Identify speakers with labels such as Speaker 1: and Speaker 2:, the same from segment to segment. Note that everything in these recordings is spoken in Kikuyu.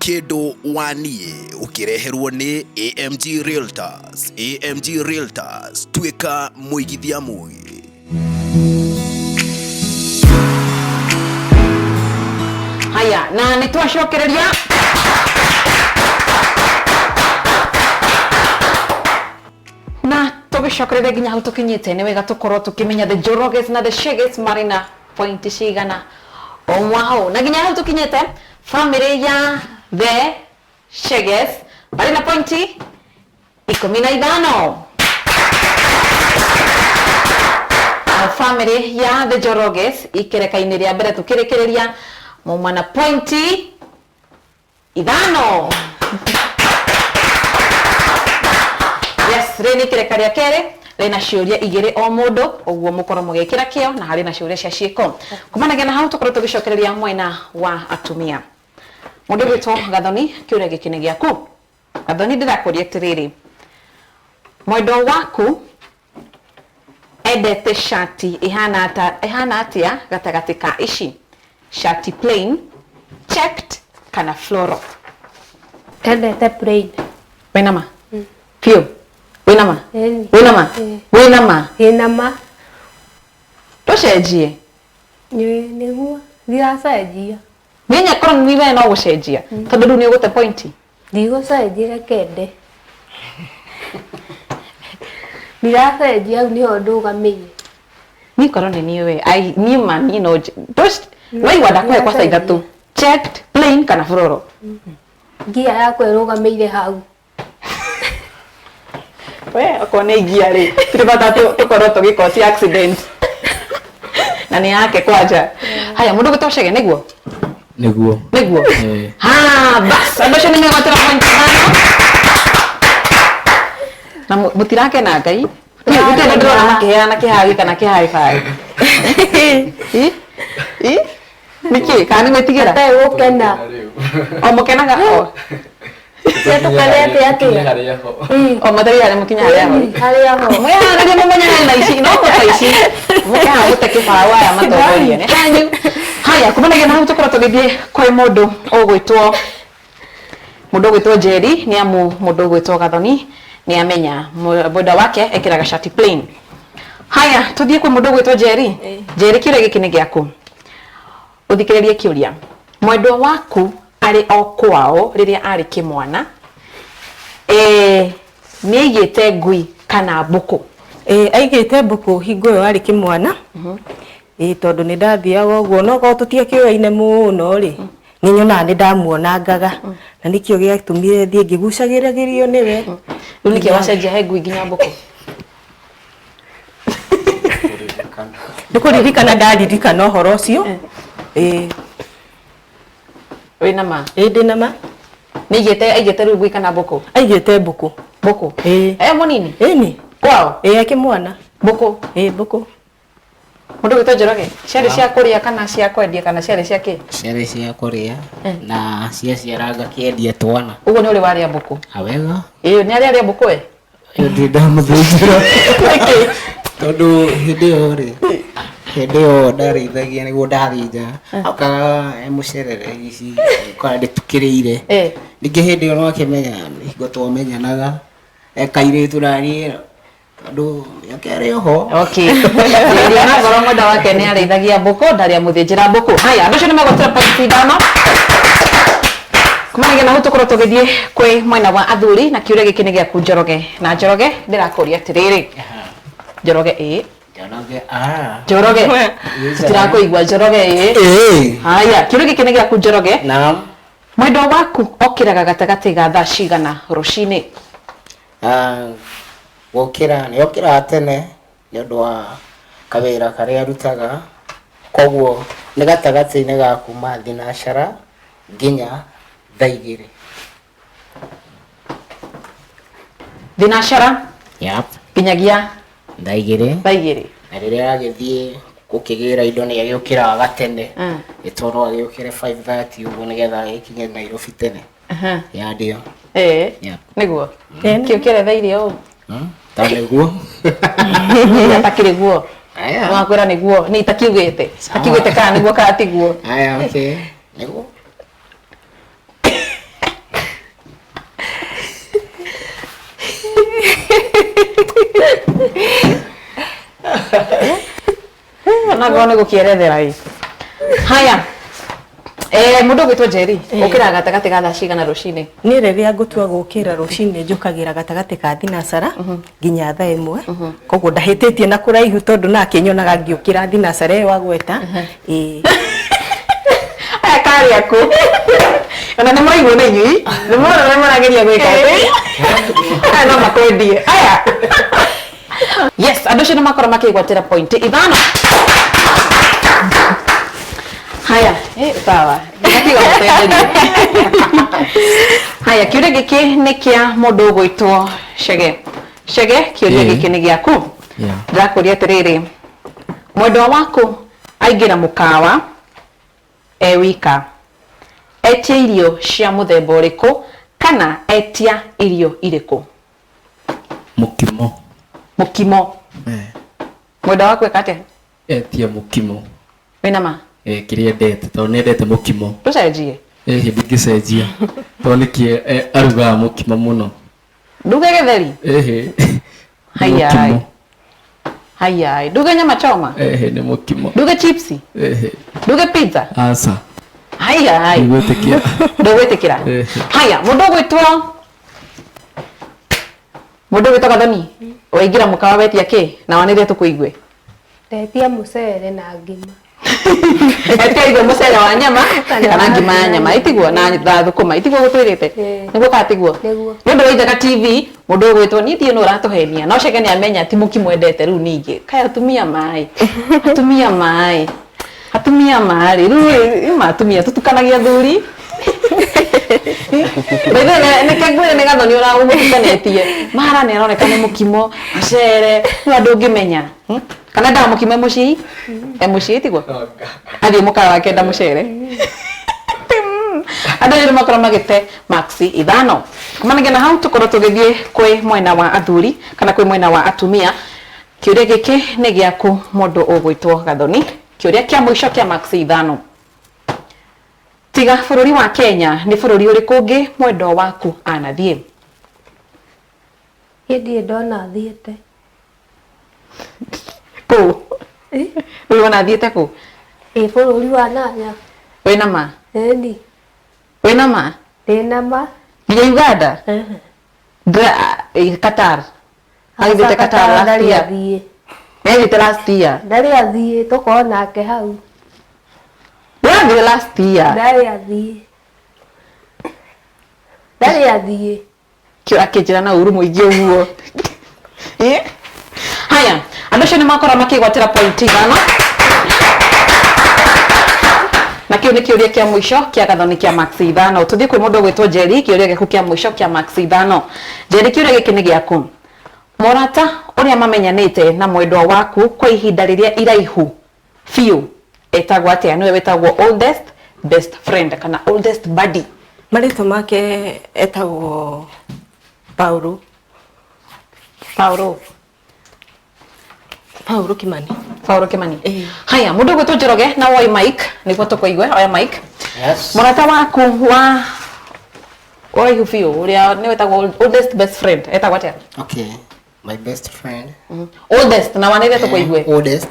Speaker 1: Kĩndũ wa niĩ ũkĩreherwo nĩ AMG Realtors. AMG Realtors, tuĩka mũigithia mũgĩ.
Speaker 2: Haya, na nĩ twacokereria na tũgĩcokereria nginya hau tũkinyĩte. Nĩ wega tũkorwo tũkĩmenya the Njoroges na the Sheges marĩ na point cigana o hau, na nginya hau tũkinyĩte family ya the Sheges marĩ na pointi 15, na family ya the Njoroges ikereka-inĩ rĩa mbere tũkĩrĩkĩrĩria mauma na pointi 5. Yes, rĩ nĩ ikereka rĩa kerĩ rĩna ciũria igĩrĩ o mũndũ, ũguo mũkorwo mũgĩkĩra kĩo, na harĩ na ciũria cia ciĩko. Kumanagia na hau tũkorwo tũgĩcokereria mwena wa atumia. Mũndũ gwĩtwo Gathoni, kĩũria gĩkĩ nĩ gĩaku. Gathoni, ndĩrakũria atĩrĩrĩ, mwendwa waku endete shati ĩhana ata, ĩhana atĩa gatagatĩ ka ici: shati plain, checked kana floral?
Speaker 3: Endete plain.
Speaker 2: Wĩna ma biũ? Wĩna ma?
Speaker 3: Ĩni.
Speaker 2: Wĩna ma?
Speaker 3: Ĩĩ.
Speaker 2: Wĩna ma?
Speaker 3: Ĩna ma.
Speaker 2: Tũcenjie.
Speaker 3: Nĩguo ndiracenjia.
Speaker 2: Niĩ nyakorwo nĩ we no gũcenjia, tondũ rĩu nĩ ũgũte pointi.
Speaker 3: Ndigũcenjia, reke nde. Ndiracenjia, hau nĩho ndũgamĩire.
Speaker 2: Niĩ korwo nĩ niĩ we, ai, niĩ ma niĩ no waigua ndakũhe kwaca ithatũ: checked, plain kana floral.
Speaker 3: Ngia yakwa ĩrũgamĩire hau.
Speaker 2: We okorwo nĩ ngia rĩ, tũrĩ bata tũkorwo tũgĩkoci accident na nĩ yake kwanja. Haya, mũndũ gwĩtwo Chege, nĩguo?
Speaker 4: Nĩguo.
Speaker 2: Nĩguo.
Speaker 4: Eh.
Speaker 2: Ha, bas, andũ acio nĩ megwatĩra point 5 na mũtirakena. Ngai gũtirĩ andũ ndĩrona makĩheana kĩhagi kana kĩhaĩbaĩ. I i nĩkĩ, kana nĩ gwĩtigĩra?
Speaker 3: Atarĩ gũkena.
Speaker 2: O mũkenaga o
Speaker 3: Cia tũkenete atĩa?
Speaker 4: Harĩa ho.
Speaker 2: O matarĩ harĩa mũkinya harĩa ho.
Speaker 3: Harĩa ho.
Speaker 2: Mwĩharĩrie mũmenyane na ici no mũta ici mũke haha mũte kĩbaũ aya matongoria nĩ hanyu. Haya, kumanagia na hau tũkorwo tũgĩthiĩ kwĩ mũndũ ũgwĩtwo Njeri, nĩ amu mũndũ ũgwĩtwo Gathoni nĩ amenya mwenda wake ekĩraga shati plain. Haya, tũthiĩ kwĩ mũndũ ũgwĩtwo Njeri. Njeri, kĩũria gĩkĩ nĩ gĩaku, ũthikĩrĩrie kĩũria. Mwendwa waku arĩ o kwao rĩrĩa arĩ kĩmwana, nĩ aigĩte ngui kana mbũkũ?
Speaker 5: Ĩĩ, aigĩte mbũkũ hingo ĩyo arĩ kĩmwana. Ĩĩ, tondũ nĩ ndathiaga ũguo, no korwo tũtiakĩũyaine mũno rĩ, nĩ nyonaga nĩ ndamuonangaga, na nĩkĩo gĩatũmire thiĩ ngĩgucagĩrĩrio nĩwe.
Speaker 2: Rĩu nĩkĩ wacenjia he ngui nginya mbũkũ?
Speaker 5: Nĩ kũririkana ndaririkana ũhoro ũcio. Ĩĩ.
Speaker 2: Wĩna ma?
Speaker 5: Ĩĩ, ndĩna ma.
Speaker 2: Nĩ aigĩte, aigĩte rĩu ngui kana mbũkũ?
Speaker 5: Aigĩte mbũkũ.
Speaker 2: Mbũkũ?
Speaker 5: Ĩĩ.
Speaker 2: E mũnini?
Speaker 5: Ĩni.
Speaker 2: Kwao?
Speaker 5: Ĩĩ, akĩmwana.
Speaker 2: Mbũkũ?
Speaker 5: Ĩĩ, mbũkũ.
Speaker 2: Mũndũ gwĩtwo Njoroge, ciarĩ cia kũrĩa kana cia kwendia kana ciarĩ cia kĩ?
Speaker 6: Ciarĩ cia kũrĩa na ciaciara ngakĩendia twana.
Speaker 2: Ũguo nĩ ũrĩ warĩa mbũkũ?
Speaker 6: Awega.
Speaker 2: Ĩĩ, nĩ arĩ arĩa mbũkũ we?
Speaker 6: Ĩyo ndirĩ ndamũthĩnjĩra, tondũ hĩndĩ ĩyo rĩ, hĩndĩ ĩyo ndarĩithagia nĩguo ndathĩnja okaga e mũcerere ici kana ndĩtukĩrĩire. Ningĩ hĩndĩ ĩyo nĩwakĩmenya hingo twamenyanaga e kairĩtu naniĩ, tondũ mĩaka ĩrĩ oho.
Speaker 2: Okay. Njeri, ona ngorwo mwenda wake nĩ arĩithagia mbũkũ, ndarĩ amũthĩnjĩra mbũkũ. Haya, andũ acio nĩ megwatĩra point 5. Kumanagia na hau tũkorwo tũgĩthiĩ kwĩ mwena wa athuri, na kĩũria gĩkĩ nĩ gĩaku Njoroge. Na Njoroge, ndĩrakũria atĩrĩrĩ. Njoroge, ĩĩ.
Speaker 6: Njoroge, ah.
Speaker 2: Njoroge. Tũtirakũigua, Njoroge, ĩĩ.
Speaker 6: Ĩĩ.
Speaker 2: Haya, kĩũria gĩkĩ nĩ gĩaku Njoroge.
Speaker 6: Naam.
Speaker 2: Mwendwa waku okĩraga gatagatĩ ga thaa cigana rũcinĩ?
Speaker 6: Ah, gũkĩra nĩ okĩraga tene nĩ ũndũ wa kawĩra karĩa arutaga, koguo nĩ gatagatĩ-inĩ ga kuma thinacara nginya thaa 2.
Speaker 2: Thinacara?
Speaker 6: Yep.
Speaker 2: Nginyagia
Speaker 6: thaa 2.
Speaker 2: Thaa 2.
Speaker 6: Na rĩrĩa agĩthiĩ gũkĩgĩra indo nĩ agĩũkĩraga gatene, nĩ tondũ agĩũkĩre 5:30 ũguo nĩgetha agĩkinye Nairobi tene. Ya ndio.
Speaker 2: Ĩĩ. Nĩguo kĩũkĩre thaa iria ũũ?
Speaker 6: Ta nĩguo.
Speaker 2: Atakĩrĩ guo.
Speaker 6: Aya.
Speaker 2: Wakwĩra nĩguo nĩ itakiugĩte akiugĩte kana nĩguo kana tiguo.
Speaker 6: Aya, okay, nĩguo.
Speaker 2: Ona nĩ gũkĩerethera ĩ. Haya. Eh, mũndũ ũgwĩtwo Njeri, ũkĩraga gatagatĩ ga thaa cigana rũcinĩ?
Speaker 5: Niĩ rĩrĩa ngũtua gũkĩra rũcinĩ njũkagĩra gatagatĩ ka thinacara nginya thaa ĩmwe, koguo ndahĩtĩtie na kũraihu tondũ na akĩnyonaga ngĩũkĩra thinacara ĩyo wagweta. Ĩĩ.
Speaker 2: Aya karĩ aku. Ona nĩ mwaigua nĩ inyui, nĩ mwana ũrĩa marageria gwĩka atĩ. Aya no makwendie. Aya. Yes, andũ acio nĩ makorwo makĩgwatĩra point ithano. Haya, eh, sawa. Ndĩrakiuga mũtenderie. Haya, kĩũria gĩkĩ nĩ kĩa mũndũ ũgwĩtwo Chege. Chege, kĩũria gĩkĩ nĩ gĩaku.
Speaker 4: Yeah.
Speaker 2: Ndĩrakũria atĩrĩrĩ, mwendwa waku aingĩra mũkawa e wika, etia irio cia mũthemba ũrĩkũ kana etia irio irĩkũ?
Speaker 4: Mũkimo.
Speaker 2: Mũkimo.
Speaker 4: Eh.
Speaker 2: Mwendwa waku eka atĩa?
Speaker 4: Etia mũkimo.
Speaker 2: Wĩna ma?
Speaker 4: Eh, kĩrĩa endete tondũ nĩendete mũkimo.
Speaker 2: Ndũcenjie.
Speaker 4: Eh, ndingĩcenjia tondũ nĩkĩ arugaga mũkimo mũno.
Speaker 2: Nduge gĩtheri?
Speaker 4: Ĩhĩ.
Speaker 2: Haya.
Speaker 4: Mũkimo.
Speaker 2: Haya, nduge nyama choma?
Speaker 4: Ĩhĩ, nĩ mũkimo.
Speaker 2: Nduge chipsi?
Speaker 4: Ĩhĩ.
Speaker 2: Nduge pizza?
Speaker 4: Aca.
Speaker 2: Haya.
Speaker 4: Ndigwĩtĩkĩra.
Speaker 2: Ndũgwĩtĩkĩra?
Speaker 4: Ĩhĩ.
Speaker 2: Haya, mũndũ ũgwĩtwo Gathoni, waingĩra mũkawa wetia kĩ na wanĩrĩre tũkũigue?
Speaker 3: Ndetia mũcere na ngima.
Speaker 2: Etia irio mũcere wa nyama kana ngima ya nyama, itiguo na thũkũma, itiguo gũtwĩrĩte? Nĩguo kana tiguo?
Speaker 3: Nĩguo.
Speaker 2: Nĩ ũndũ wa Ithaka TV, mũndũ ũgwĩtwo niĩ ndiũĩ nũ ũratũhenia, no Chege nĩ amenya ti mũkimo endete rĩu ningĩ. Kaĩ atumia maĩ, atumia maĩ, atumia maĩ, rĩu ma atumia tũtukanagia athuri. Nĩkĩ ngwĩre nĩ Gathoni ũramũtukanĩtie? Mara nĩ aroneka nĩ mũkimo, mũcere, rĩu andũ ũngĩmenya. Kana endaga mũkimo e mũciĩ? E mũciĩ tiguo? Athiĩ mũkawa wake enda mũcere. Andũ nĩ makorwo magĩte maxi ithano. Kumanagia na hau tũkorwo tũgĩthiĩ kwĩ mwena wa athuri kana kwĩ mwena wa atumia. Kĩũria gĩkĩ nĩ gĩaku mũndũ ũgwĩtwo Gathoni. Kĩũria kĩa mũico kĩa maxi ithano. Tiga bũrũri wa Kenya, nĩ bũrũri ũrĩkũ ũngĩ mwendwa waku anathiĩ?
Speaker 3: Niĩ ndirĩ ndona athiĩte.
Speaker 2: Kũ? Rĩu wona athiĩte kũ?
Speaker 3: Ĩ bũrũri wa nanya.
Speaker 2: Wĩna ma?
Speaker 3: Ĩni.
Speaker 2: Wĩna ma?
Speaker 3: Ndĩna ma.
Speaker 2: Nginya Uganda? Qatar. Agĩthiĩte Qatar last year. Nĩathiĩte last year.
Speaker 3: Ndarĩ athiĩ, tũkorwo nake hau.
Speaker 2: Nĩathiĩ last year.
Speaker 3: Ndarĩ athiĩ. Ndarĩ athiĩ.
Speaker 2: Kĩo akĩnjĩra na ũru mũingĩ ũguo. Haya, andũ acio nĩ makorwo makĩgwatĩra point ithano. Na kĩu nĩ kĩũria kĩa mũico kĩa Gathoni kĩa max ithano. Tũthiĩ kwĩ mũndũ ũgwĩtwo Njeri, kĩũria gĩaku kĩa mũico kĩa max ithano. Njeri, kĩũria gĩkĩ nĩ gĩaku. Mũrata ũrĩa mamenyanĩte na mwendwa waku kwa ihinda rĩrĩa iraihu biũ etagwo atĩa? Nĩwe wĩtagwo oldest best friend kana oldest buddy.
Speaker 5: Marĩtwa make etagwo Paulo.
Speaker 2: Paulo.
Speaker 5: Paulo Kimani.
Speaker 2: Paulo Kimani. Haya, mũndũ ũgwĩtwo Njoroge na woi mic nĩguo tũkũigue, oya mic.
Speaker 6: Yes.
Speaker 2: Mũrata waku wa ũraihu biũ ũrĩa nĩ wĩtagwo oldest best friend etagwo atĩa?
Speaker 6: Okay. My best friend.
Speaker 2: Oldest na wanĩrĩre tũkũigue.
Speaker 6: Oldest.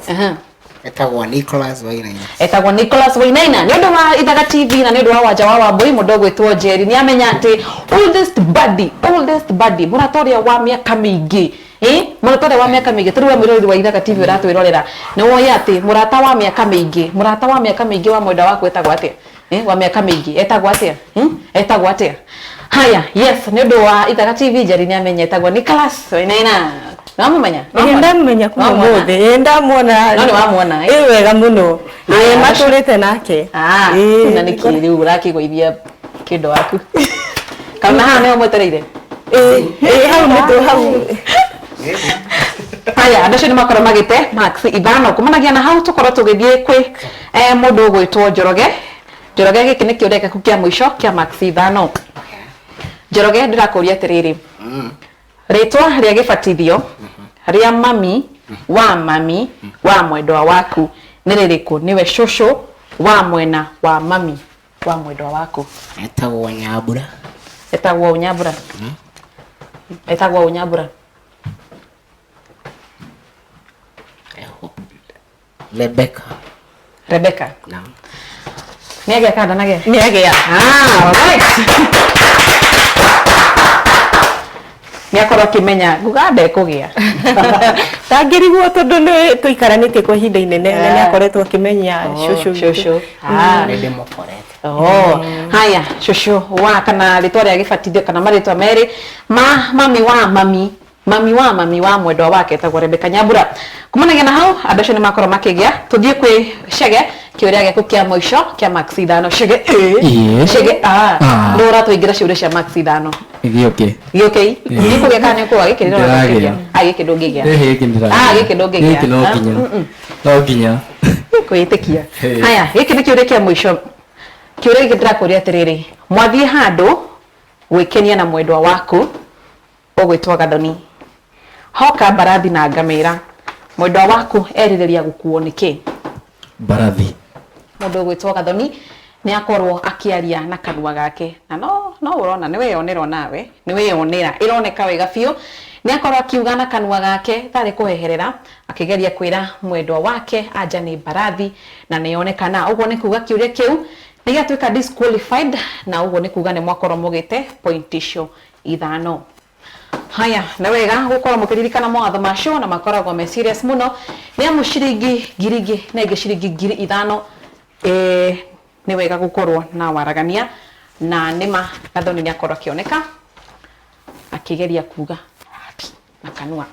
Speaker 6: Etagwo Nicholas Wainaina.
Speaker 2: Etagwo Nicholas Wainaina. Nĩ ũndũ wa Ithaga TV na nĩ ũndũ wa Wanja wa Wambui, mũndũ ũgwĩtwo Njeri nĩ amenya atĩ oldest buddy, oldest buddy, mũrata ũrĩa wa mĩaka mĩingĩ. Mũrata ũrĩa wa mĩaka mĩingĩ, tũrĩ we mwĩroreri wa Ithaga TV ũratwĩrorera, nĩ woĩ atĩ mũrata wa mĩaka mĩingĩ, mũrata wa mĩaka mĩingĩ wa mwendwa waku etagwo atĩa? Wa mĩaka mĩingĩ etagwo atĩa? Etagwo atĩa? Haya, yes, nĩ ũndũ wa Ithaga TV Njeri nĩ amenya etagwo Nicholas Wainaina. Nĩwamũmenya?
Speaker 5: Ĩĩ ndamũmenya kuma ũmũthĩ. Ĩĩ ndamuona.
Speaker 2: No nĩwamuona,
Speaker 5: ĩ? Ĩĩ wega mũno. Ĩĩ matũrĩte nake.
Speaker 2: Ĩĩ. Na nĩkĩ rĩu ũrakĩgũithia kĩndũ waku? Kana haha nĩho mwetereire?
Speaker 5: Ĩĩ, ĩĩ hau nĩ hau.
Speaker 2: Haya, andũ acio nĩ makorwo magĩte max ithano. Kumanagia na hau tũkorwo tũgĩthiĩ kwĩ mũndũ ũgwĩtwo Njoroge. Njoroge, gĩkĩ nĩ kĩũria gĩaku kĩa mũico kĩa max ithano. Njoroge, ndĩrakũria atĩrĩrĩ, rĩtwa rĩa gĩbatithio rĩa mami wa mami wa mwendwa waku nĩ rĩrĩkũ? Nĩwe cũcũ wa mwena wa mami wa mwendwa waku.
Speaker 6: Etagwo Nyambura.
Speaker 2: Etagwo Nyambura. Etagwo Nyambura.
Speaker 6: I hope. Rebecca.
Speaker 2: Rebecca.
Speaker 6: Naam.
Speaker 2: Nĩ agĩa kana ndanagĩa?
Speaker 5: Nĩ agĩa.
Speaker 2: Ah, alright. Nĩ akorwo akĩmenya nguga ndekũgĩa.
Speaker 5: Ndangĩrigwo tondũ nĩ tũikaranĩtie kwa ihinda inene na nĩ akoretwo akĩmenya cũcũ witũ.
Speaker 2: Cũcũ. Ah.
Speaker 6: Nĩ ndĩmũkorete.
Speaker 2: Oh, haya cũcũ wa kana rĩtwa rĩa gĩbatithio kana marĩtwa merĩ ma mami wa mami mami wa mami wa mwendwa wake etagwo Rebecca Nyambura. Kumanagia na hau andũ acio nĩ makorwo makĩgĩa. Tũthiĩ kwĩ Chege, kĩũria gĩaku kĩa mũico kĩa max 5. Chege ĩ
Speaker 4: Ĩĩ.
Speaker 2: Chege a
Speaker 4: Ah.
Speaker 2: nĩ ũratũingĩra ciũria cia max 5.
Speaker 4: Gĩũke.
Speaker 2: Gĩũkei gĩkũgĩa kana nĩ ũkũga gĩkĩ ndĩrona
Speaker 4: Ndĩragĩa.
Speaker 2: ndũngĩgĩa. Ah, gĩkĩ ndũngĩgĩa.
Speaker 4: Gĩkĩ ndĩragĩa.
Speaker 2: Ah, gĩkĩ ndũngĩgĩa.
Speaker 4: Gĩkĩ no
Speaker 2: Ah,
Speaker 4: nginya.
Speaker 2: mm,
Speaker 4: No nginya.
Speaker 2: Kwĩĩtĩkia.
Speaker 4: Hey.
Speaker 2: Haya, gĩkĩ nĩ kĩũria kĩa mũico. Kĩũria gĩkĩ ndĩrakũria atĩrĩrĩ, mwathiĩ handũ gwĩkenia na mwendwa waku ũgwĩtwo Gathoni, hoka mbarathi na ngamĩra, mwendwa waku erirĩria gũkuo nĩkĩ?
Speaker 4: Mbarathi.
Speaker 2: Mũndũ ũgwĩtwo Gathoni nĩ akorwo akĩaria na kanua gake na no no ũrona nĩ weyonera nawe nĩ weyonera ĩroneka wega biũ. Nĩ akorwo akiuga na kanua gake tarĩ kũheherera akĩgeria kwĩra mwendwa wake anja nĩ mbarathi na nĩ yonekana. Ũguo nĩ kuga kĩũria kĩu nĩ gĩatuĩka disqualified na ũguo nĩ kuga nĩ mwakorwo mũgĩte point icio 5. Haya, nĩ wega gũkorwo mũkĩririkana mawatho ma show na makoragwo me serious mũno. Nĩ amu ciringi ngiri ingĩ na ingĩ ciringi 5,000 nĩ wega gũkorwo na waragania na nĩma Gathoni nĩ akorwo akĩoneka akĩgeria kuga na kanua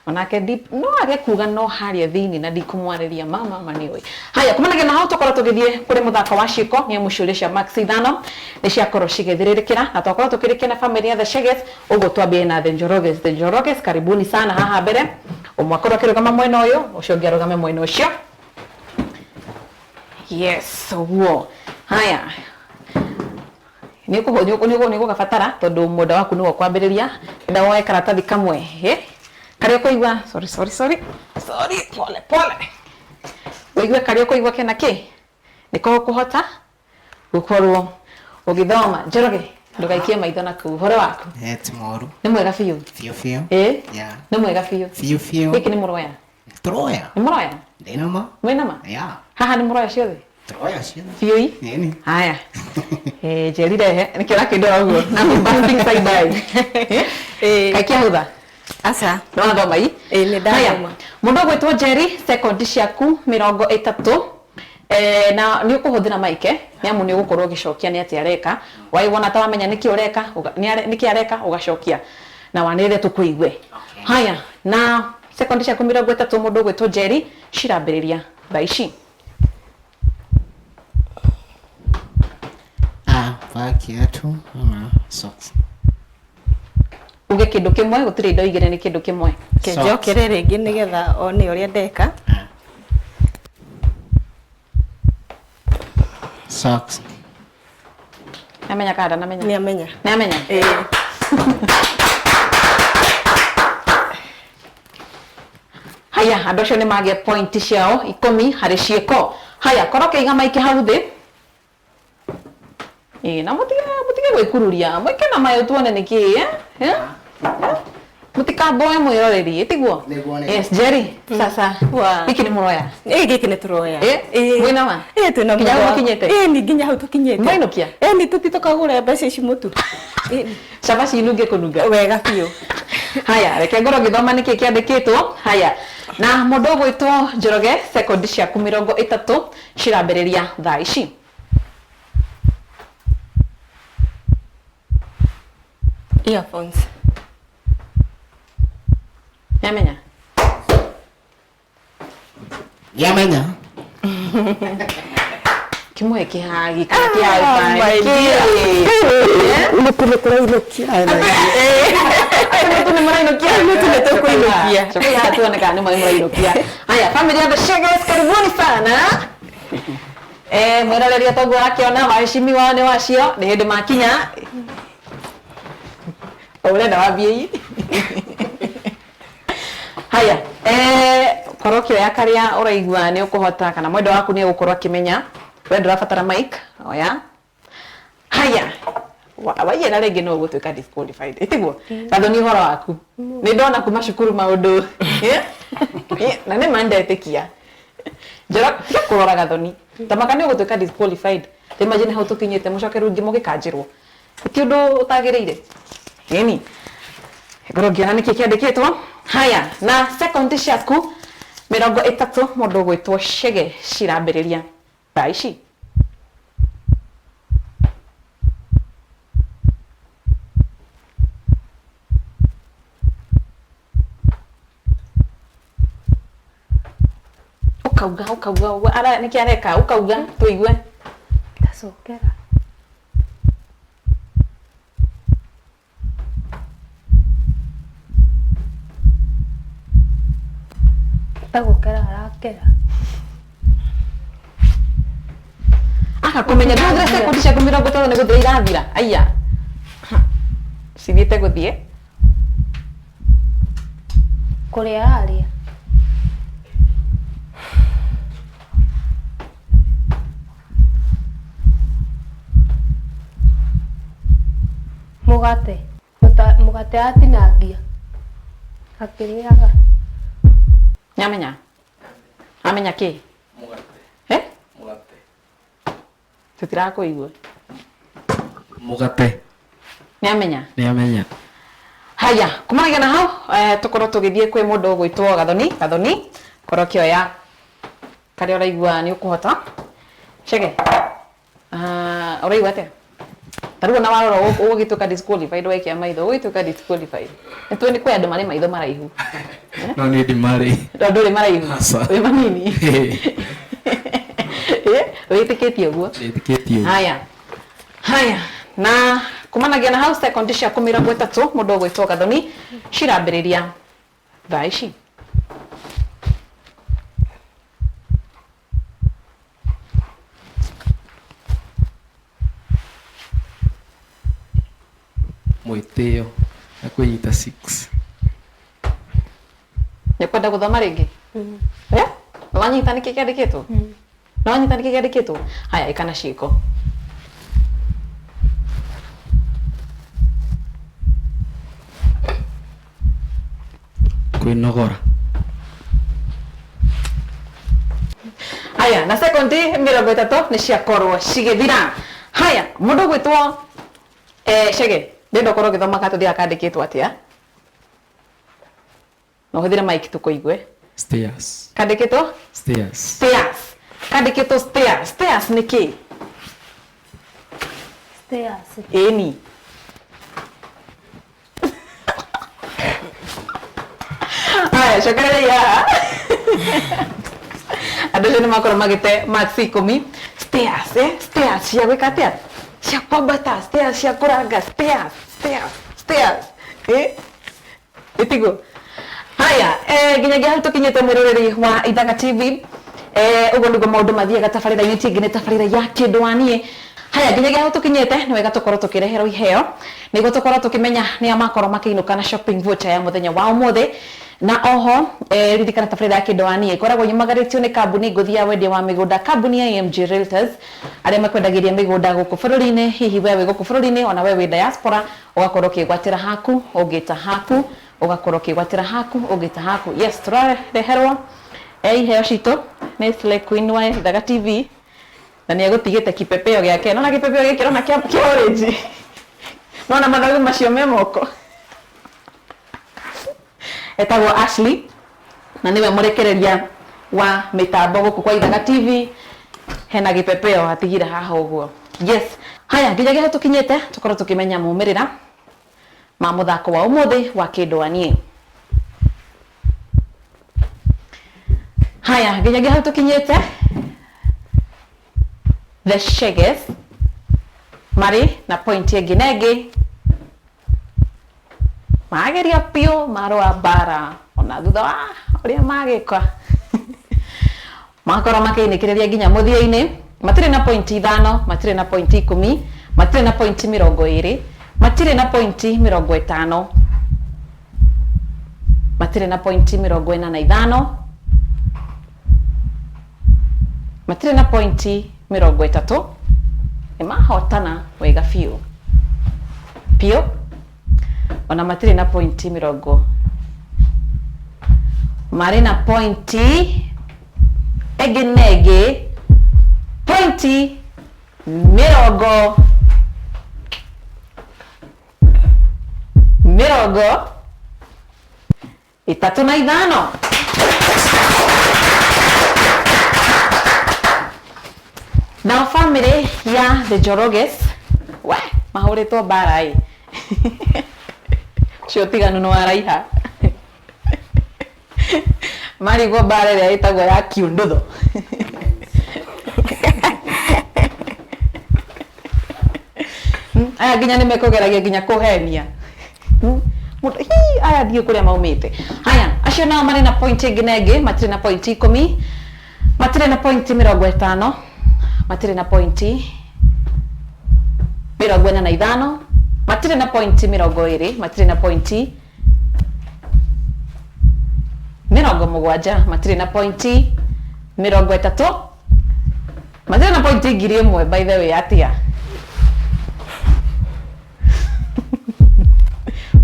Speaker 2: onake no age kuga no harĩa thĩinĩ na ndikũmwarĩria mama ma nĩũĩ. Haya, kumanagia na hau tũkorwo tũgĩthiĩ kũrĩ mũthako wa ciĩko nĩ amu ciũria cia max 5 nĩ ciakorwo cigĩthirĩrĩkĩra na twakorwo tũkĩrĩkia na family ya The Sheges. Ũguo twambie na The Njoroges. The Njoroges, karibuni sana haha mbere. Ũmwe akorwo akĩrũgama mwena ũyũ, ũcio ũngĩ arũgame mwena ũcio. Yes, ũguo. Haya, nĩ ũgũgabatara tondũ mwenda waku nĩwe ũkwambĩrĩria. Enda woe karatathi kamwe karĩa ũkũigua, sorry sorry sorry sorry, pole pole, ũigue karĩa ũkũigua kena kĩ nĩko ũkũhota gũkorwo ũgĩthoma. Njoroge, ndũgaikie maitho na kũu. Ũhoro waku?
Speaker 6: Ti moru.
Speaker 2: Nĩ mwega biũ.
Speaker 6: Biũ biũ.
Speaker 2: Ĩ?
Speaker 6: Yeah.
Speaker 2: Nĩ mwega biũ.
Speaker 6: Biũ biũ.
Speaker 2: Gĩkĩ nĩ mũroya?
Speaker 6: Tũroya.
Speaker 2: Nĩ mũroya?
Speaker 6: Ndĩna ma.
Speaker 2: Mwĩna ma?
Speaker 6: Yeah.
Speaker 2: Haha nĩ mũroya ciothe?
Speaker 6: Tũroya ciothe.
Speaker 2: Biũ i?
Speaker 6: Ĩni.
Speaker 2: Haya. Njeri rehe nĩkĩo ũrakĩndora ũguo na busting side eye.
Speaker 5: Ĩĩ.
Speaker 2: Kaĩ kĩahũtha?
Speaker 5: Aca.
Speaker 2: Nĩ wathoma i?
Speaker 5: Ĩĩ, nĩ ndathoma.
Speaker 2: Haya, mũndũ ũgwĩtwo Njeri, sekondi ciaku 30 na nĩ ũkũhũthĩra mic nĩ amu nĩ ũgũkorwo ũgĩcokia nĩ atĩa areka. Waigua ta wamenya nĩkĩ ũreka, nĩkĩ areka ũgacokia na wanĩrĩre tũkũigue. Haya, na sekondi ciaku 30 mũndũ ũgwĩtwo Njeri cirambĩrĩria thaa ici.
Speaker 6: Vaa kiatu ama socks.
Speaker 2: Uge kĩndũ kĩmwe, gũtirĩ indo igĩrĩ, nĩ kĩndũ kĩmwe.
Speaker 5: Kĩnjokere rĩngĩ nĩgetha one ũrĩa ndeka.
Speaker 6: Socks.
Speaker 2: Nĩamenya kana ndanamenya?
Speaker 5: Nĩamenya.
Speaker 2: Nĩamenya?
Speaker 5: Ĩĩ.
Speaker 2: Haya, andũ acio nĩ magĩa point ciao 10 harĩ ciĩko. Haya, korwo ũkĩiga maiki hau thĩ. Ĩĩ, na mũtige gwĩkururia, mwĩke na mayũ tuone nĩkĩ, Mũtikamboe mwĩroreri, tiguo?
Speaker 6: Nĩguo, nĩguo.
Speaker 2: Yes, Jerry, sasa. Gĩkĩ nĩ mũroya?
Speaker 5: Ĩĩ, gĩkĩ nĩ tũroya.
Speaker 2: Ĩ, mwĩna ma?
Speaker 5: Ĩĩ, twĩna
Speaker 2: Nginya hau
Speaker 5: mũroya.
Speaker 2: mũkinyĩte?
Speaker 5: Ĩĩ, nĩ nginya hau tũkinyĩte.
Speaker 2: Mwainũkia?
Speaker 5: Ĩĩ, nĩ tũthiĩ tũkagũre mbeca ici mũtu. Ĩĩ.
Speaker 2: Cabaci inunge kũnunga.
Speaker 5: Wega biũ.
Speaker 2: Haya, reke ngorwo ngĩthoma nĩkĩ kĩandĩkĩtwo. Haya, na mũndũ ũgwĩtwo Njoroge, sekondi ciaku 30 cirambĩrĩria thaa ici.
Speaker 5: Earphones.
Speaker 2: Nĩamenya?
Speaker 6: Nĩamenya.
Speaker 2: Kĩmwe kĩhagi kana kĩhagi
Speaker 5: my dear.
Speaker 6: Nĩkũ nĩ kũrainũkia.
Speaker 2: Nĩtũ nĩ mũrainũkia.
Speaker 5: Nĩtũ nĩ tũkũinũkia.
Speaker 2: Cokai haha tuone kana nĩ mũrainũkia. Haya, family ya The Sheges, karibuni sana. Mwĩroreri toguo ũrakĩona waheshimiwa nĩ wacio nĩ hĩndĩ makinya. Ũrenda wambie i? Haya, korwo ũkĩoya karĩa ũraigua nĩ ũkũhota kana mwendwa waku nĩ egũkorwo akĩmenya. We ndũrabatara mic, oya. Haya, waiyera rĩngĩ no ũgũtuĩka disqualified. Ĩtiguo? Gathoni ũhoro waku. Nĩ ndona kuma cukuru maũndũ. Na nĩ ma ndetĩkia. Njoro tiga kũrora Gathoni. Tamaka nĩ ũgũtuĩka disqualified. Ta imagine hau tũkinyĩte mũcoke rĩu mũgĩkanjĩrwo. Ti ũndũ ũtagĩrĩire. Ĩni. Ngorwo ngĩona nĩkĩ kĩandĩkĩtwo. Haya, na sekondi ciaku 30 mũndũ ũgwĩtwo Chege cirambĩrĩria thaa ici. Ukauga ukauga ũguo ara nĩkĩ areka ukauga tũigue.
Speaker 3: Ndacokera. Tagũkera arakera.
Speaker 2: Aka kũmenya ndũhũthĩre sekondi ciaku 30 nĩ gũthira irathira. Aya. Cithiĩte gũthiĩ.
Speaker 3: Kũrĩa ararĩa. Mũgate. Mũgate atinangia. Akĩrĩaga.
Speaker 2: Nĩamenya? Amenya kĩ? Eh? Tũtirakũigua.
Speaker 4: Mũgate.
Speaker 2: Nĩamenya?
Speaker 4: Nĩamenya.
Speaker 2: Haya, kumanagia na hau tũkorwo tũgĩthiĩ kwĩ mũndũ ũgwĩtwo Gathoni. Gathoni, korwo ũkĩoya karĩa ũraigua nĩ ũkũhota. Chege, ũraigua atĩa? Ta rĩu ona warora ũgũgĩtuĩka disqualified waikia maitho, ũgũgĩtuĩka disqualified. Nĩ tũĩ nĩ kwĩ andũ marĩ maitho maraihu.
Speaker 4: No niĩ ndimarĩ.
Speaker 2: Tondũ ndũrĩ maraihu.
Speaker 4: Aca.
Speaker 2: Wĩ manini. Wĩtĩkĩtie ũguo?
Speaker 4: Ndĩtĩkĩtie ũguo.
Speaker 2: Haya. Haya, na kumanagia na hau sekondi ciaku 30 mũndũ ũgwĩtwo Gathoni cirambĩrĩria thaa ici.
Speaker 4: Mwĩtĩo na kwĩnyita 6.
Speaker 2: Nĩ ũkwenda gũthoma rĩngĩ? Eh? Nĩ wanyita nĩkĩ kĩandĩkĩtwo? Nĩ wanyita nĩkĩ kĩandĩkĩtwo? Haya, ĩka na ciĩko.
Speaker 4: Kwĩnogora.
Speaker 2: Haya, na sekondi 30 nĩ ciakorwo cigĩthira. Haya, mũndũ ũgwĩtwo Chege, ndĩrenda ũkorwo ũgĩthoma katũthiaga kandĩkĩtwo atĩa? Na ũhũthĩre mic tũkũigue.
Speaker 4: Stairs.
Speaker 2: Kandĩkĩtwo?
Speaker 4: Stairs.
Speaker 2: Stairs. Kandĩkĩtwo stairs. Stairs nĩ kĩ?
Speaker 3: Stairs.
Speaker 2: Ĩni. Haya, cokereria haha. Andũ acio nĩ makorwo magĩte marks 10. Stairs, eh? Stairs cia gwĩka atĩa? Cia kwambata, stairs cia kũranga, stairs, stairs, stairs. Eh? Ĩtiguo? Haya, nginyagia hau tũkinyĩte mwĩroreri wa Ithaga TV. Ũguo nĩguo maũndũ mathiaga tabarĩra-inĩ ti ĩngĩ nĩ tabarĩra ya kĩndũ wa niĩ. Haya, nginyagia hau tũkinyĩte nĩ wega tũkorwo tũkĩreherwo iheo nĩguo tũkorwo tũkĩmenya nĩa makorwo makĩinũka na shopping voucher ya mũthenya wa ũmũthĩ. Na oho ririkana tabarĩra ya kĩndũ wa niĩ ĩkoragwo yumagarĩtio nĩ kambuni ngũthi ya wendia wa mĩgũnda, kambuni ya AMG Realtors, arĩa makwendagĩria mĩgũnda gũkũ bũrũri-inĩ. Hihi we wĩ gũkũ bũrũri-inĩ ona we wĩ diaspora, ũgakorwo ũkĩgwatĩra haku, ũngĩta haku, ũgakorwo ũkĩgwatĩra haku, ũngĩta haku. Yes, tũrareherwo iheo citũ nĩ Slay Queen wa Ithaga TV, na nĩ egũtigĩte kipepeo gĩake. Nona kipepeo gĩkĩ ũrona kĩa orange. Nona mathagu macio me moko. Etagwo Ashley na nĩwe mũrekereria wa mĩtambo gũkũ kwa Ithaga TV. Hena gĩpepeo atigire haha ũguo. Yes. Haya, nginyagia hau tũkinyĩte tũkorwo tũkĩmenya maumĩrĩra ma mũthako wa ũmũthĩ wa kĩndũ wa niĩ. Haya, nginyagia hau tũkinyĩte The Sheges marĩ na point ĩngĩ na ĩngĩ, mageria biũ marũa mbara ona thutha wa ũrĩa magĩka makorwo makĩinĩkĩrĩria nginya mũthia-inĩ. Matirĩ na point 5, matirĩ na point 10, matirĩ na point 20, matirĩ na point 50, matirĩ na point 45, matirĩ na point 30. Nĩ mahotana wega biũ biũ, ona matirĩ na point 20, marĩ na point Ĩngĩ na ĩngĩ pointi mĩrongo 35. Nao bamĩrĩ ya the Njoroges we mahũrĩtwo mbara ĩ ũcio ũtiganu nĩ waraiha marigwo mbara ĩrĩa ĩtagwo ya kiundutho. Aya nginya nĩ mekũgeragia nginya kũhenia mũndũ hi aya ndiũ kũrĩa maumĩte. Haya acio nao marĩ na point ĩngĩ na ĩngĩ, matirĩ na point 10, matirĩ na point 50, matirĩ na point 45, matirĩ na point 20, matirĩ na point 70, matirĩ na point 30, matirĩ na point 1000. By the way atia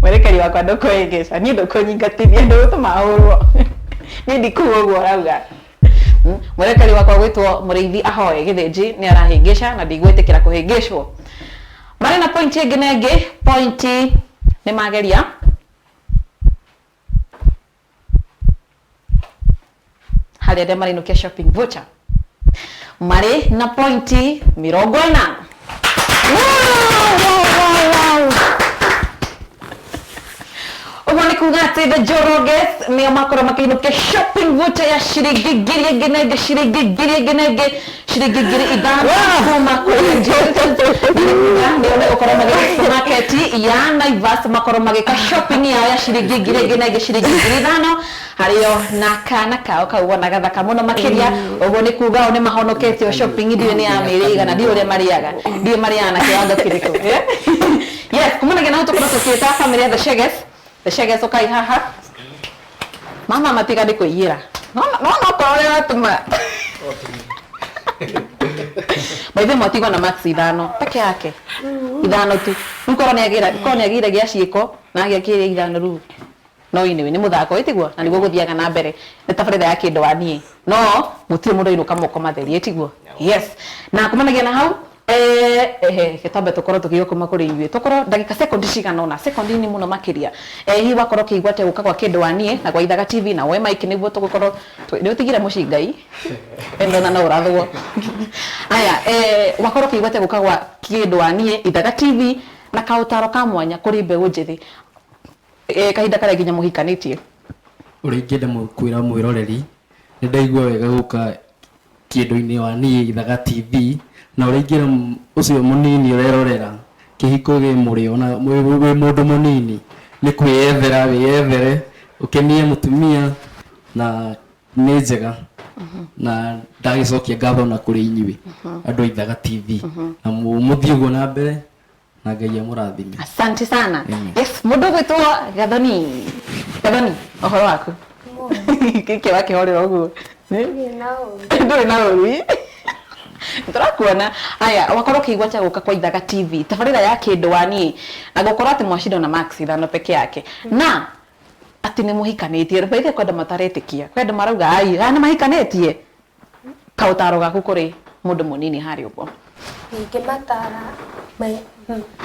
Speaker 2: mwerekeri wakwa ndũkũhĩngĩca niĩ ndũkũnyingatithia ndũgũtũma hũrwo niĩ ndikuga ũguo ũrauga. Mwerekeri wakwa gwĩtwo Mũrĩithi Ahoe Gĩthĩnji nĩ arahĩngĩca na ndigwĩtĩkĩra kũhĩngĩcwo. Marĩ na point ĩngĩ na ĩngĩ, point nĩ mageria harĩ arĩa marainũkia shopping voucher, marĩ na point 40. Wow, wow, wow, wow. Ũguo nĩ kuga atĩ the Njoroges nĩo makorwo makĩinũkia shopping voucher ya ciringi ngiri ĩngĩ na ĩngĩ, ciringi ngiri ĩngĩ na ĩngĩ, ciringi 5000 kuma kũrĩ nĩo megũkorwo magĩthiĩ supermarket ya Naivas makorwo magĩka shopping yao ya ciringi ngiri ĩngĩ na ĩngĩ, ciringi 5000 harĩo na kana kao kau wona gathaka mũno makĩria. Ũguo nĩ kuga o nĩ mahonoketio shopping ndiũĩ nĩ ya mĩrĩ igana, ndiũĩ ũrĩa marĩaga, ndiũĩ marĩaga na kĩwango kĩrĩkũ. Yes, kumanagia na hau tũkorwo tũkĩta family ya the Sheges. The Sheges ũkai haha. Mama matiga nĩ kũiyĩra. No no okorwo ũrĩa watũma. By the way mwatigwo na max 5 peke yake. 5 tu. Rĩu korwo nĩ agĩire gĩa ciĩko na agĩa kĩrĩa 5 rĩu. No anyway nĩ mũthako ĩtiguo na nĩguo gũthiaga na mbere. Nĩ tabarĩra ya kĩndũ wa niĩ. No mũtirĩ mũndũ ainũka moko matheri ĩtiguo. Yes. Na kumanagia na hau gĩtambe tũkorwo tũkĩigua kuma kũrĩ inyuĩ tũkorwo ndagĩka sekondi cigana ũna, sekondi nini mũno makĩria. Hihi wakorwo ũkĩigua atĩa gũka gwa kĩndũ wa niĩ na gwa Ithaga TV na woe mic nĩguo tũgũkorwo nĩ ũtigire mũcingai ndona no ũrathwo. Aya wakorwo ũkĩigua atĩa gũka gwa kĩndũ wa niĩ Ithaga TV na kaũtaro ka mwanya kũrĩ mbeũ njĩthĩ kahinda karĩa nginya mũhikanĩtie?
Speaker 4: Ũrĩa ingĩenda kwĩra mwĩroreri, nĩ ndaigua wega gũka kĩndũ-inĩ wa niĩ Ithaga TV, na ũrĩa ingĩra ũcio mũnini ũrerorera kĩhiko gĩ mũrĩo na wĩ mũndũ mũnini nĩ kwĩyethera, wĩyethere ũkenie mũtumia na nĩ njega. Na ndagĩcokia ngatho na kũrĩ inyuĩ andũ a Ithaga TV na mũthiĩ ũguo na mbere na Ngai amũrathime.
Speaker 2: Asante sana. Yes, mũndũ ũgwĩtwo Gathoni. Gathoni, ũhoro waku? Gĩkĩ wakĩhorera ũguo? Ndũrĩ na ũru. Tũrakuona. Aya, wakorwo ũkĩigua atĩa gũka kwa Ithaga TV tabarĩra ya kĩndũ wa niĩ na gũkorwo atĩ mwacindwo na max 5 peke yake na atĩ nĩ mũhikanĩtie. By the way kwĩ andũ mataretĩkia, kwĩ andũ marauga ai aya nĩ mahikanĩtie. Kaũtaro gaku kũrĩ mũndũ mũnini harĩa ũguo?
Speaker 3: Ingĩmatara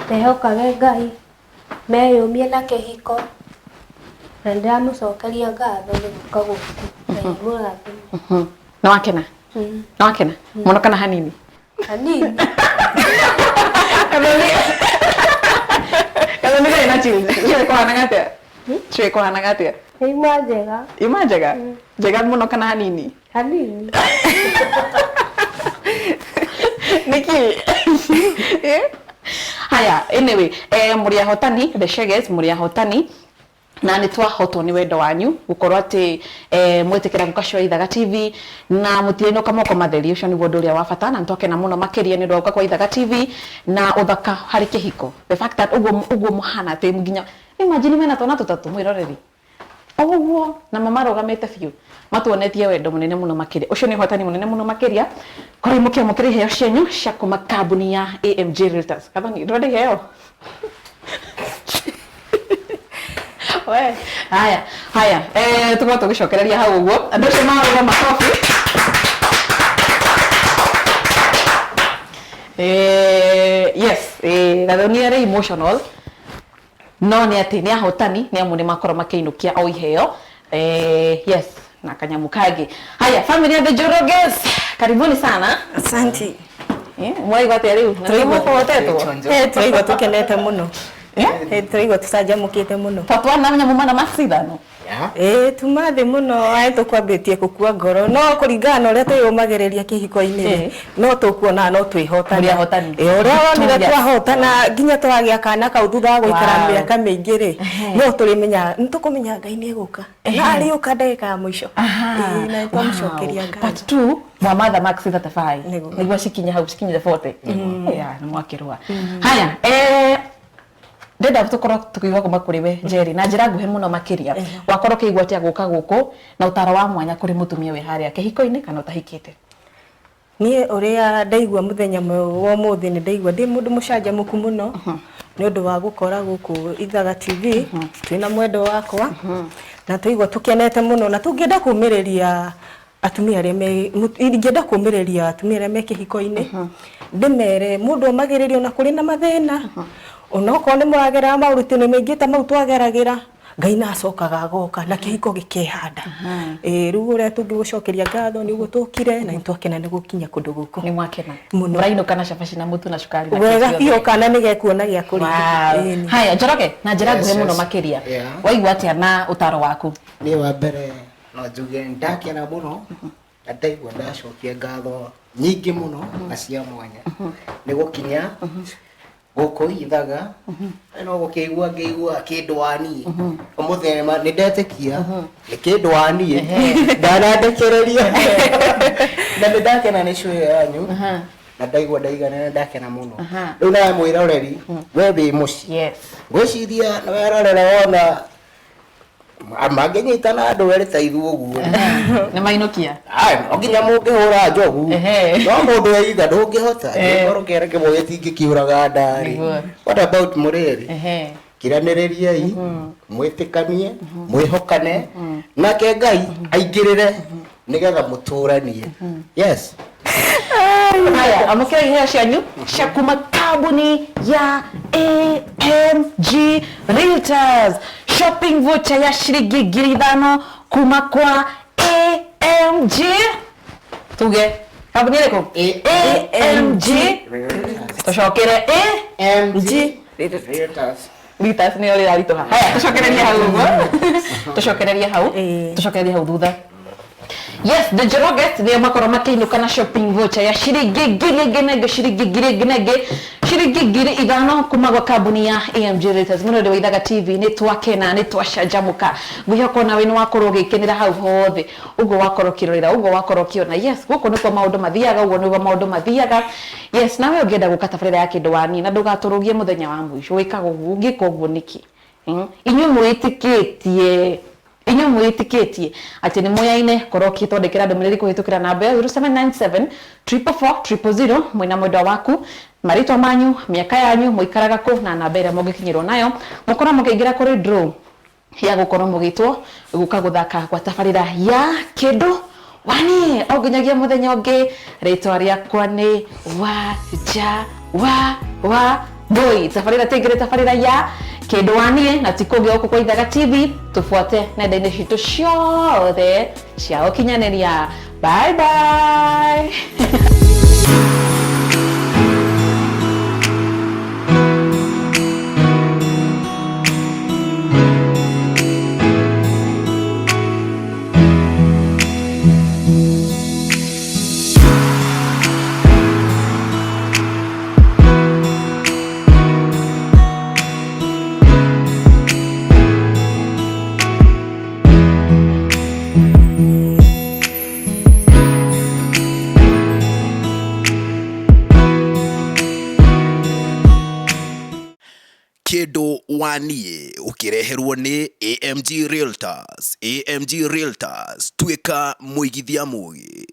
Speaker 3: mehokage Ngai, meyũmie na kĩhiko, na nĩndĩramũcokeria ngatho nĩ gũka gũkũ. Ngai amũrathime.
Speaker 2: Nĩ wakena? Nĩ wakena mũno kana hanini?
Speaker 3: Hanini.
Speaker 2: Gathoni karĩ na chills. Ciũĩ kũhanaga atĩa? Ciũĩ kũhanaga atĩa?
Speaker 3: Ima njega.
Speaker 2: Ima njega? Njega mũno kana hanini?
Speaker 3: Hanini.
Speaker 2: Nĩkĩ? Haya, anyway, mũrĩ ahotani, the Sheges mũrĩ ahotani na nĩ twahotwo nĩ wendo wanyu gũkorwo atĩ mwĩtĩkĩra gũka show Ithaga TV na mũtirainũka moko matheri. Ũcio nĩguo ũndũ ũrĩa wa bata na nĩtwakena mũno makĩria nĩ ũndũ wa gũka kwa Ithaga TV na ũthaka harĩ kĩhiko. The fact that ũguo mũhana atĩ nginya imagine mena twana tũtatũ mwĩroreri ũguo na mamarũgamĩte biũ matuonetie wendo mũnene mũno makĩria. Ũcio nĩ ũhotani mũnene mũno makĩria kũrĩ mũkĩamũkĩra iheo cianyu cia kuma kambuni ya AMG Realtors. Gathoni, ndũrenda iheo? We, haya haya, tũkorwo tũgĩcokereria hau ũguo andũ acio marũga makobi. Yes, Gathoni arĩ emotional no nĩ atĩ nĩ ahotani nĩ amu nĩ makorwo makĩinũkia o iheo. Yes, na kanyamu kangĩ. Haya, family ya the Njoroges, karibuni sana.
Speaker 5: Asante.
Speaker 2: Mwaigua atĩa rĩu? Na nĩ mũkũhotetwo?
Speaker 5: Tũraigua tũkenete mũno. Tũraigua tũcanjamũkĩte mũno.
Speaker 2: Ta twana nyamũ mana macindano.
Speaker 5: Ĩĩ, tuma thĩ mũno aĩ tũkwambĩtie gũkua ngoro, no kũringana na ũrĩa twĩyũmagĩrĩria kĩhiko-inĩ rĩ, no tũkuona no twĩhotana.
Speaker 2: Mũrĩ ahotani.
Speaker 5: Ĩĩ, ũrĩa wonire
Speaker 2: Yes.
Speaker 5: twahotana nginya twagĩa kana kau thutha wa gũikara
Speaker 2: Wow.
Speaker 5: mĩaka mĩingĩ rĩ, no tũrĩmenya, nĩ tũkũmenya Ngai nĩ egũka. Na arĩũka ndagĩka ya mũico. Ĩĩ, na nĩtwamũcokeria ngatho.
Speaker 2: Part 2 mwamatha max 35.
Speaker 5: Nĩguo.
Speaker 2: Nĩguo cikinye hau, cikinyire 40. Yeah, nĩ mwakĩrũa. Haya, ndĩrenda tũkorwo tũkĩigua kuma kũrĩ we Jerry na njĩra nguhĩ mũno makĩria. Wakorwo ũkĩigua atĩa gũka gũkũ na ũtaro wa mwanya kũrĩ mũtumia wĩ harĩa kĩhiko-inĩ kana ũtahikĩte?
Speaker 5: Niĩ ũrĩa ndaigua mũthenya wa ũmũthĩ, nĩ ndaigua ndĩ mũndũ mũcanjamũku mũno nĩ ũndũ wa gũkora gũkũ Ithaga TV twĩna mwendwa wakwa, na twaigua tũkenete mũno, na tũngĩenda kũmĩrĩria atumia arĩa me ingĩenda kũmĩrĩria atumia arĩa me kĩhiko-inĩ, ndĩmere mũndũ omagĩrĩrio na kũrĩ na mathĩna, onokorwo nĩ mũragerera maũritũ-inĩ maingĩ ta mau twageragĩra, Ngai na acokaga agoka na kĩhiko gĩkehanda. Ĩĩ, rĩu ũrĩa tũngĩgũcokeria ngatho nĩ ũguo tũkire na nĩ twakena nĩ gũkinya kũndũ gũkũ.
Speaker 2: Nĩ mwakena.
Speaker 5: Mũno.
Speaker 2: Mũrainũka na cabaci na mũtu na cukari na
Speaker 5: wega
Speaker 2: kĩĩ
Speaker 5: biũ,
Speaker 2: gĩothe.
Speaker 5: kana nĩ gekuona gĩa kũrĩa.
Speaker 2: Wow.
Speaker 5: Ĩĩ, nĩ.
Speaker 2: Haya, Njoroge, na njĩra
Speaker 6: Yes,
Speaker 2: nguhĩ mũno
Speaker 6: yes.
Speaker 2: makĩria.
Speaker 6: Yeah.
Speaker 2: Waigua atĩa na ũtaro waku?
Speaker 6: Niĩ wa mbere no njuge ndakena mũno na ndaigua ndacokia ngatho nyingĩ mũno na cia mwanya nĩ gũkinya gũkũ Ithaga. No gũkĩigua ngĩigua kĩndũ wa niĩ ũmũthĩ nĩ ndetĩkia nĩ kĩndũ wa niĩ ndanandekereria, na nĩ ndakena nĩ show ĩyo yanyu, na ndaigua ndaigana na ndakena mũno. Rĩu nawe mwĩroreri, we wĩ mũciĩ, ngwĩciria nĩ werorera wona mangĩnyitana andũ erĩ ta ithuĩ ũguo.
Speaker 2: Nĩ mainũkia.
Speaker 6: Ai, no nginya mũngĩhũra njogu, no mũndũ eiga ndũngĩhota ngĩkorwo kĩara kĩmwe gĩtingĩkĩũraga ndarĩ.
Speaker 2: Nĩguo.
Speaker 6: What about mũrĩrĩ? Kiranĩrĩriai, mwĩtĩkanie, mwĩhokane, nake Ngai aingĩrĩre nĩgetha mũtũranie. Yes.
Speaker 2: Haya, amũkĩra iheo cianyu cia kuma kambuni ya AMG Realtors, shopping voucher ya ciringi 5,000 kuma kwa AMG, tuge kambuni ĩrĩkũ? AMG. Tũcokere
Speaker 6: MG Realtors.
Speaker 2: Realtors nĩyo rĩraritũha. Haya, tũcokererie hau ũguo, tũcokererie hau.
Speaker 5: Ĩĩ.
Speaker 2: Tũcokererie hau thutha. Yes, the Njoroges nĩo makorwo makĩinũka na shopping voucher ya ciringi 1,000 na ĩngĩ, ciringi ngiri ĩngĩ na ĩngĩ, ciringi 5,000 kuma gwa kambuni ya AMG Realtors. Mũno wa Ithaga TV, nĩ twakena, nĩ twacanjamũka. Ngwĩhoka onawe nĩ wakorwo ũgĩkenera hau hothe ũguo wakorwo ũkĩrorera, ũguo wakorwo ũkĩona. Yes, gũkũ nĩkuo maũndũ mathiaga, ũguo nĩguo maũndũ mathiaga. Yes, nawe ũngĩenda gũka tabarĩra ya kĩndũ wa niĩ na ndũgatũrũgie mũthenya wa mũico wĩkaga ũguo, ũngĩka ũguo nĩkĩ? Inyuĩ mwĩtĩkĩtie, inyuĩ mwĩtĩkĩtie atĩ nĩ moyaine, korwo ũkĩtwandĩkĩra ndũmĩrĩri kũhĩtũkĩra namba ya 0797 444 000 mwĩna mwendwa waku, marĩtwa manyu, mĩaka yanyu, mũikaraga kũ na namba ĩrĩa mũngĩkinyĩrwo nayo, mũkorwo mũkĩingĩra kũrĩ draw ya gũkorwo mũgĩtwo gũka gũthaka gwa tabarĩra ya kĩndũ wani. O nginyagia mũthenya ũngĩ, rĩtwa rĩakwa nĩ Wanja wa Boy. Tabarĩra tĩngĩrĩ tabarĩra ya kĩndũ wa niĩ na ti kũngĩ gũkũ kwa Ithaga TV. Tũbuate nenda-inĩ citũ ciothe cia ũkinyanĩria. Bye bye.
Speaker 1: Kĩndũ wa niĩ ũkĩreherwo nĩ AMG Realtors. AMG Realtors, tuĩka mũigithia mũgĩ.